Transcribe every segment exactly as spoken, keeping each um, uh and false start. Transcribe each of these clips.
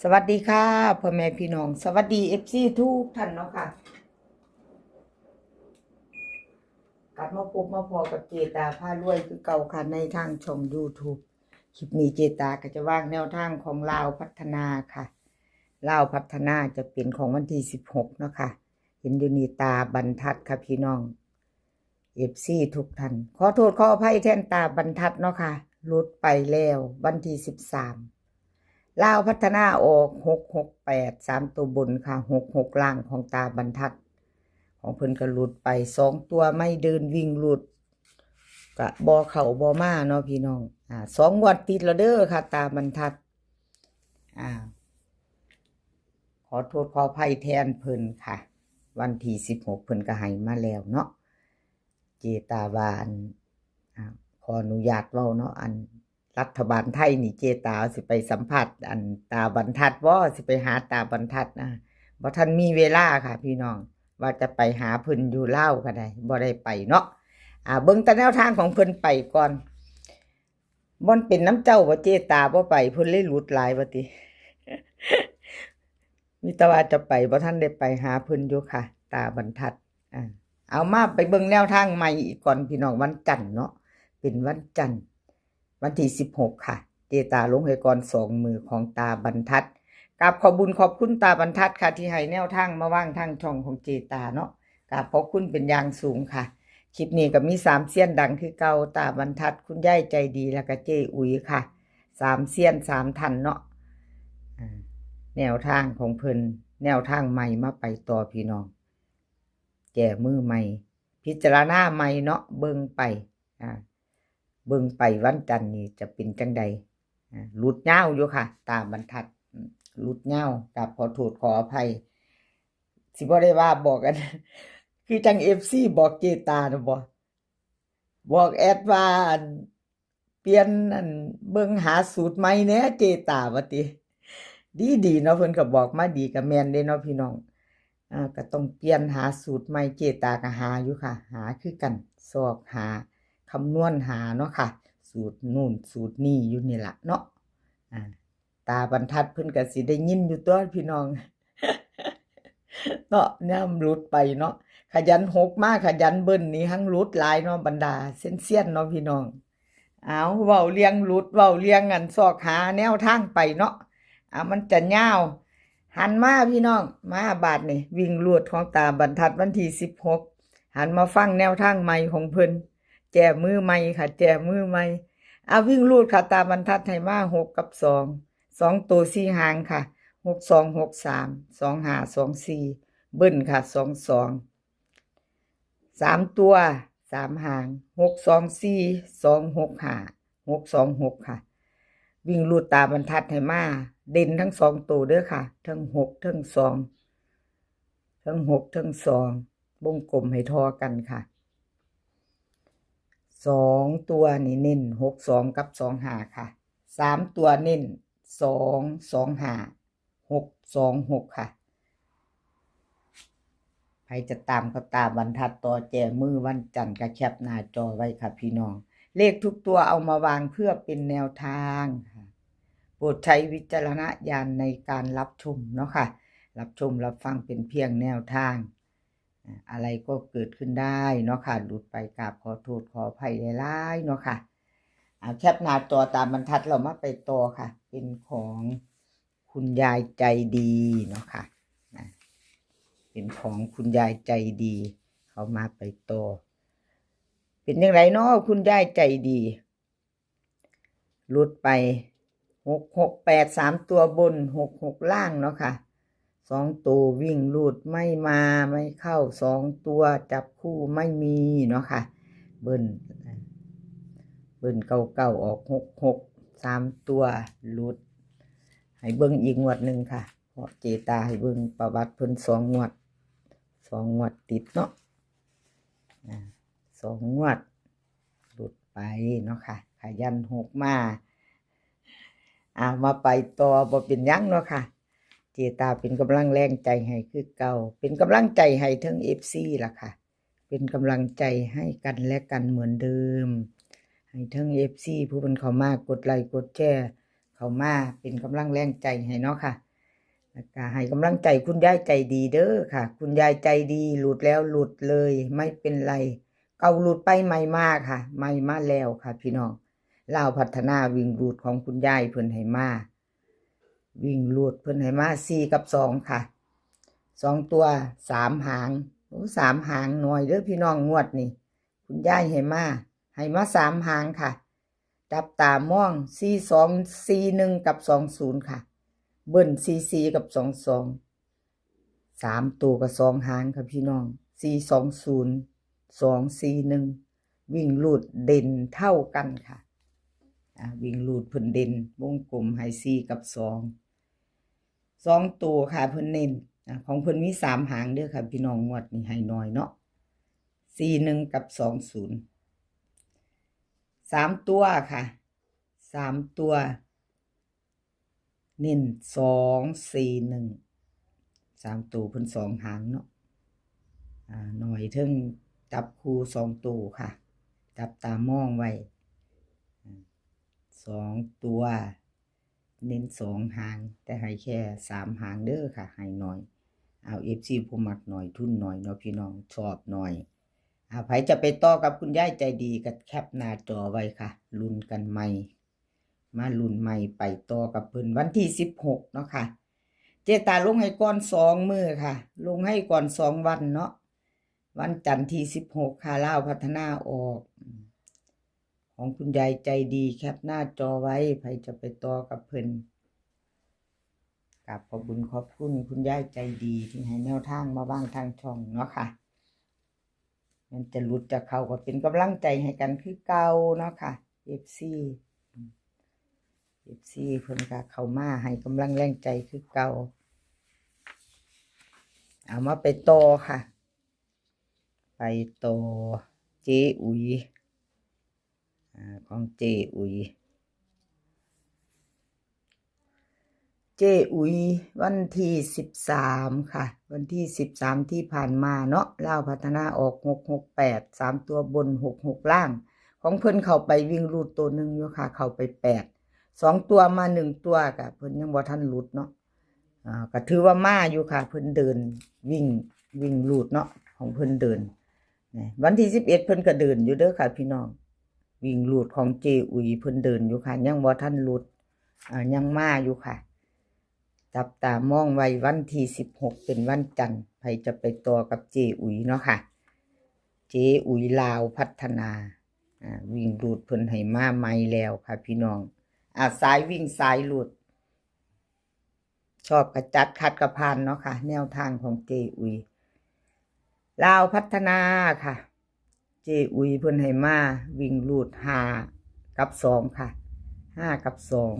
สวัสดีค่ะ พ่อแม่พี่น้อง สวัสดี เอฟซี ทุกท่านเนาะค่ะ กลับมาพบมาพอกับเจตาพารวยคือเก่าค่ะ ในทางช่อง YouTube คลิปนี้เจตาก็จะวางแนวทางของลาวพัฒนาค่ะ ลาวพัฒนาจะเป็นของวันที่ สิบหก เนาะค่ะ เห็นอยู่นี่ตาบรรทัดค่ะพี่น้อง เอฟซี ทุกท่าน ขอโทษขออภัยแทนตาบรรทัดเนาะค่ะ หลุดไปแล้ววันที่ สิบสาม ลาวพัฒนาออก หกหกแปด สามตัวบนค่ะ หกหก ล่างของตาบรรทัด ของเพิ่นก็หลุดไป สองตัวไม่เดินวิ่งหลุด ก็บ่เข้าบ่มาเนาะพี่น้อง อ่า สองงวดติดแล้วเด้อค่ะ ตาบรรทัด อ่า ขอโทษขออภัยแทนเพิ่นค่ะ วันที่ สิบหก เพิ่นก็ให้มาแล้วเนาะ เจตาว่าอัน อ่า ขออนุญาตเว้าเนาะ อันรัฐบาลไทยนี่เจตาสิไปสัมภาษณ์อันตาบรรทัดบ่ สิไปหาตาบรรทัดนะ บ่ทันมีเวลาค่ะพี่น้อง ว่าจะไปหาเพิ่นอยู่ลาวก็ได้ บ่ได้ไปเนาะ อ่า เบิ่งแต่แนวทางของเพิ่นไปก่อน บ่เป็นนำเจ้าบ่เจตาบ่ไป เพิ่นเลยหลุดหลายว่าติ มีแต่ว่าจะไป บ่ทันได้ไปหาเพิ่นอยู่ค่ะ ตาบรรทัด อ่า เอามาไปเบิ่งแนวทางใหม่อีกก่อนพี่น้อง วันจันทร์เนาะ เป็นวันจันทร์ วันที่ สิบหก ค่ะ เจตาลงให้ก่อนสองมือของตาบรรทัด กราบขอบบุญขอบคุณตาบรรทัดค่ะ ที่ให้แนวทางมาวางทางช่องของเจตาเนาะ กราบขอบคุณเป็นอย่างสูงค่ะ คลิปนี้ก็มีสามเซียนดังคือเก่า ตาบรรทัด คุณยายใจดี แล้วก็เจอุ๋ยค่ะ สามเซียนสามท่านเนาะ อ่า แนวทางของเพิ่น แนวทางใหม่มาไปต่อพี่น้อง แก้มือใหม่ พิจารณาใหม่เนาะ เบิ่งไป อ่า เบิ่งไปวันจันทร์นี่จะเป็นจั่งใด อ่า หลุดยาวอยู่ค่ะ ตาบรรทัด อืม หลุดยาว กราบขอโทษขออภัย สิบ่ได้ว่าบอกกัน คือจั่ง เอฟซี บอกเจตานะบ่ บอกแอดว่าอัน เปลี่ยนอันเบิ่งหาสูตรใหม่แหน่เจตาว่าติ ดีๆ เนาะ เพิ่นก็บอกมาดีก็แม่นเด้เนาะพี่น้อง อ่า ก็ต้องเปลี่ยนหาสูตรใหม่ เจตาก็หาอยู่ค่ะ หาคือกัน ซอกหา คำนวณหาเนาะค่ะ สูตรนู่นสูตรนี่อยู่นี่ล่ะเนาะ อ่า ตาบรรทัดเพิ่นก็สิได้ยินอยู่ตัวพี่น้อง เนาะ ยามหลุดไปเนาะ ขยันหกมา ขยันเบิ้ลนี่หังหลุดหลายเนาะ บรรดาเซียนๆ เนาะพี่น้อง เอา เว้าเรื่องหลุด เว้าเรื่องอันซอกหาแนวทางไปเนาะ อ่า มันจะยาว หันมาพี่น้อง มาบาดนี่ วิ่งรูดของตาบรรทัดวันที่ สิบหก หันมาฟังแนวทางใหม่ของเพิ่น แก้มือใหม่ค่ะ แก้มือใหม่ อ่า วิ่งรูดค่ะ ตาบรรทัดให้มา หก กับ สอง สองตัวสี่หางค่ะ หกสอง หกสาม สองห้า สองสี่ เบิ้ลค่ะ สองสอง สามตัวสามหาง หกสองสี่ สองหกห้า หกสองหก ค่ะ วิ่งรูดตาบรรทัดให้มา เด่นทั้งสองตัวเด้อค่ะ ทั้งหกทั้งสอง ทั้งหกทั้งสอง วงกลมให้ท่อกันค่ะ สองตัวนี่เน้น หกสอง กับ สองห้า ค่ะ สามตัวเน้น สองสองห้า หกสองหก ค่ะ ใครจะตามก็ตามบรรทัดต่อแก้มือวันจันทร์ก็แคปหน้าจอไว้ค่ะพี่น้อง เลขทุกตัวเอามาวางเพื่อเป็นแนวทางค่ะ โปรดใช้วิจารณญาณในการรับชมเนาะค่ะ รับชมรับฟังเป็นเพียงแนวทาง อ่า อะไรก็เกิดขึ้นได้เนาะค่ะ หลุดไปกราบขอโทษขออภัยหลายๆ เนาะค่ะ อ่า แคปหน้าจอตาบรรทัดแล้วมาไปต่อค่ะ เป็นของคุณยายใจดีเนาะค่ะ นะ เป็นของคุณยายใจดี เขามาไปต่อ เป็นจั่งใดเนาะ คุณยายใจดี หลุดไป หกหกแปด สามตัวบน หกหก ล่างเนาะค่ะ สองตัววิ่งรูดไม่มาไม่เข้า สองตัวจับคู่ไม่มีเนาะค่ะ เบิ้ล เบิ้ลเก้าเก้า ออก หกหก สามตัวหลุด ให้เบิ่งอีกงวดหนึ่งค่ะ เพราะเจตาให้เบิ่งประวัติเพิ่นสองงวด สองงวดติดเนาะ อ่า สองงวด หลุดไปเนาะค่ะ ขยันหกมา อ่า มาไปต่อ บ่เป็นหยังเนาะค่ะ เจตาเป็นกำลังแรงใจให้คือเก่า เป็นกำลังใจให้เทิง เอฟซี ล่ะค่ะ เป็นกำลังใจให้กันและกันเหมือนเดิม ให้เทิง เอฟซี ผู้เพิ่นเข้ามากดไลค์กดแชร์ เข้ามาเป็นกำลังแรงใจให้เนาะค่ะ ก็ให้กำลังใจคุณยายใจดีเด้อค่ะ คุณยายใจดี หลุดแล้วหลุดเลย ไม่เป็นไร เก่าหลุดไปใหม่มาค่ะ ใหม่มาแล้วค่ะพี่น้อง ลาวพัฒนาวิ่งหลุดของคุณยายเพิ่นให้มา วิ่งหลุดเพิ่นให้มาสี่กับสองค่ะ สองตัวสามหาง โอ้ สามหางหน่อยเด้อพี่น้อง งวดนี้ คุณยายให้มา ให้มาสามหางค่ะ จับตามอง สี่สอง สี่หนึ่ง กับ สองศูนย์ ค่ะ เบิ้ล สี่สี่ กับ สองสอง สามตัวกับสองหางค่ะพี่น้อง สี่สองศูนย์ สองสี่หนึ่ง วิ่งหลุดเด่นเท่ากันค่ะ อ่า วิ่งหลุดเพิ่นเด่น วงกลมให้สี่กับสอง สองตัวค่ะเพิ่นเน้น อ่า ของเพิ่นมีสามหางเด้อค่ะพี่น้อง งวดนี้ให้หน่อยเนาะ สี่หนึ่ง กับ สองศูนย์ สามตัวค่ะ สามตัว เน้น สองสี่หนึ่ง สามตัวเพิ่นสองหางเนาะ อ่า หน่อยเทิงจับคู่สองตัวค่ะ จับตามองไว้ อ่า สองตัว เน้นสองหาง แต่ให้แค่สามหางเด้อค่ะ ให้หน่อย เอา เอฟซี ผู้มักหน่อยทุนหน่อยเนาะพี่น้อง ชอบหน่อย อ่า ใครจะไปต่อกับคุณยายใจดีก็แคปหน้าจอไว้ค่ะ ลุ้นกันใหม่ มาลุ้นใหม่ไปต่อกับเพิ่นวันที่สิบหกเนาะค่ะ เจตาลงให้ก่อนสองมื้อค่ะ ลงให้ก่อนสองวันเนาะ วันจันทร์ที่สิบหกค่ะ ลาวพัฒนาออก ของคุณยายใจดี แคปหน้าจอไว้ ใครจะไปต่อกับเพิ่น กราบขอบบุญขอบคุณคุณยายใจดีที่ให้แนวทางมาบ้างทางช่องเนาะค่ะ มันจะหลุดจะเข้าก็เป็นกำลังใจให้กันคือเก่าเนาะค่ะ เอฟซี เอฟซี เพิ่นก็เข้ามาให้กำลังแรงใจคือเก่า เอามาไปต่อค่ะ ไปต่อ เจอุ๋ย อ่า ของเจอุ๋ย เจอุ๋ย วันที่สิบสามค่ะ วันที่สิบสามที่ผ่านมาเนาะ ลาวพัฒนาออกหกหกแปด สามตัวบน หกหกล่าง ของเพิ่นเข้าไปวิ่งหลุดตัวหนึ่งอยู่ค่ะ เข้าไปแปด สองตัวมาหนึ่งตัวกะ เพิ่นยังบ่ทันหลุดเนาะ อ่า ก็ถือว่ามาอยู่ค่ะ เพิ่นเดินวิ่ง วิ่งหลุดเนาะ ของเพิ่นเดิน นะ วันที่สิบเอ็ดเพิ่นก็เดินอยู่เด้อค่ะพี่น้อง วิ่งหลุดของเจอุ๋ยเพิ่นเดินอยู่ค่ะ ยังบ่ทันหลุด อ่า ยังมาอยู่ค่ะ จับตามองไว้วันที่สิบหกเป็นวันจันทร์ ใครจะไปต่อกับเจอุ๋ยเนาะค่ะ เจอุ๋ยลาวพัฒนา อ่า วิ่งหลุดเพิ่นให้มาใหม่แล้วค่ะพี่น้อง อ่า สายวิ่งสายหลุด ชอบกะจัด ขัดกะผ่านเนาะค่ะ แนวทางของเจอุ๋ย ลาวพัฒนาค่ะ เจอุ๋ยเพิ่นให้มาวิ่งหลุดห้ากับสองค่ะ ห้ากับสอง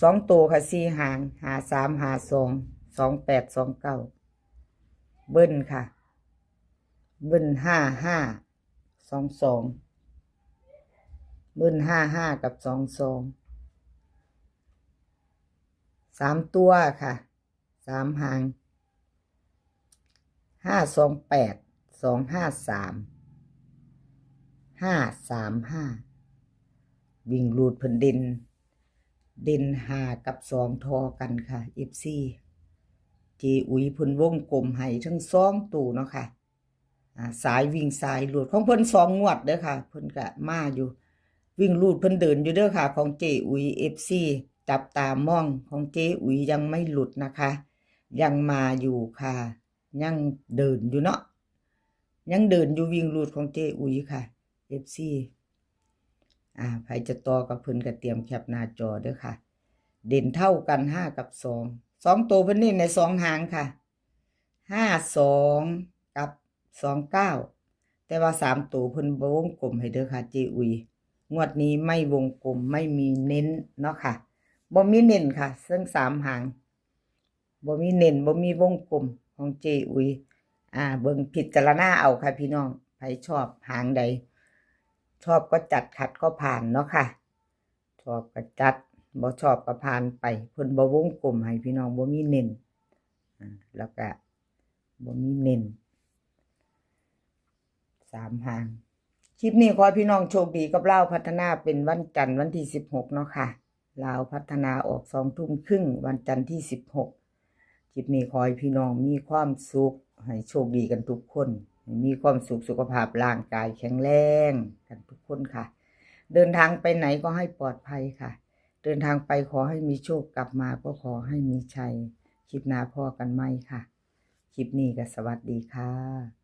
สองตัวค่ะ สี่หาง ห้าสาม ห้าสอง สองแปด สองเก้า เบิ้ลค่ะ เบิ้ล ห้าห้า สองสอง เบิ้ล ห้าห้า กับ สองสอง สามตัวค่ะ สามหาง ห้าสองแปด สองห้าสาม ห้าสามห้า วิ่งหลุดเพิ่นเด่น เด่นห้ากับสองทอกันค่ะ เอฟซี เจอุ๋ยเพิ่นวงกลมให้ทั้งสองตัวเนาะค่ะ อ่า สายวิ่งสายหลุดของเพิ่นสองงวดเด้อค่ะ เพิ่นก็มาอยู่ วิ่งหลุดเพิ่นเดินอยู่เด้อค่ะ ของเจอุ๋ย เอฟซี จับตามอง ของเจอุ๋ยยังไม่หลุดนะคะ ยังมาอยู่ค่ะ ยังเดินอยู่เนาะ ยังเดินอยู่วิ่งหลุดของเจอุ๋ยค่ะ เอฟซี อ่า ใครจะต่อกับเพิ่นก็เตรียมแคปหน้าจอเด้อค่ะ เด่นเท่ากันห้ากับสอง สองตัวเพิ่นเน้นในสองหางค่ะ ห้าสอง กับ สองเก้า แต่ว่าสามตัวเพิ่นบ่วงกลมให้เด้อค่ะ เจอุ๋ย งวดนี้ไม่วงกลม ไม่มีเน้นเนาะค่ะ บ่มีเน้นค่ะ เซิ่งสามหาง บ่มีเน้น บ่มีวงกลมของเจอุ๋ย อ่า เบิ่งพิจารณาเอาค่ะพี่น้อง ใครชอบหางใด ชอบก็จัด ขัดก็ผ่านเนาะค่ะ ชอบก็จัด บ่ชอบก็ผ่านไป เพิ่นบ่วงกลมให้พี่น้อง บ่มีเน้น อ่า แล้วก็บ่มีเน้น สามหาง คลิปนี้ขอให้พี่น้องโชคดีกับลาวพัฒนาเป็นวันจันทร์วันที่สิบหกเนาะค่ะ ลาวพัฒนาออกสองทุ่มครึ่ง วันจันทร์ที่สิบหก คลิปนี้ขอให้พี่น้องมีความสุข ให้โชคดีกันทุกคน ให้มีความสุข สุขภาพร่างกายแข็งแรงกันทุกคนค่ะ เดินทางไปไหนก็ให้ปลอดภัยค่ะ เดินทางไปขอให้มีโชค กลับมาก็ขอให้มีชัย คลิปหน้าพ้อกันใหม่ค่ะ คลิปนี้ก็สวัสดีค่ะ